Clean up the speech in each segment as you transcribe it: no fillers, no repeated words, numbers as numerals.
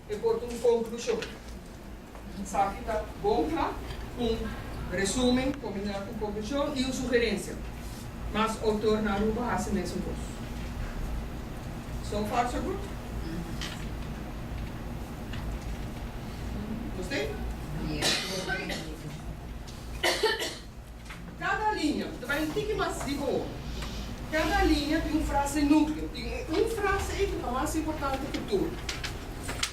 E por ta un konklushon. Esaki ta bon kla, un resumen kombiná ku konklushon i un sugerensia. Mas outor na Aruba hasi mesun kos. So far so good? Nos tin? Kada liña, ta bai un tiki mas di bo. Kada liña tin un frase núkleo. Tin un frase ei ku ta mas importante ku tur.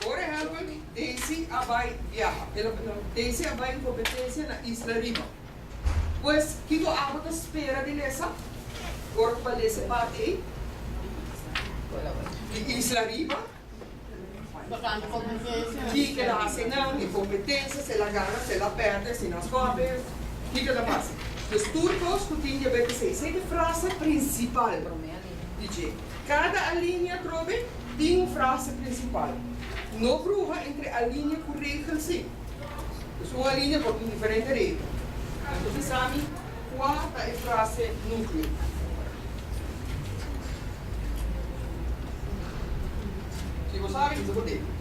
Por ehèmpel, Daisy a bai biaha. El a, no, Daisy a bai un kompetensia na Isla Riba. Pues, kiko abo ta spera di lesa ora ku bo a lesa e parti ei? Di Isla Riba? Kiko el a hasi nan, e kompetensia, si el a gana, si el a pèrdè, si nan skope, kiko el a pasa. Dus tur kos ku tin di haber ku esei. Esei ta e frase prinsipal di dje. Kada alinea atrobe tin un frase prinsipal. No bruha entre alinea ku regel si. Dus un alinea por tin diferente regel. Anto bisa mi kua ta e frase núkleo. Si bo sabi, bisa bo debe.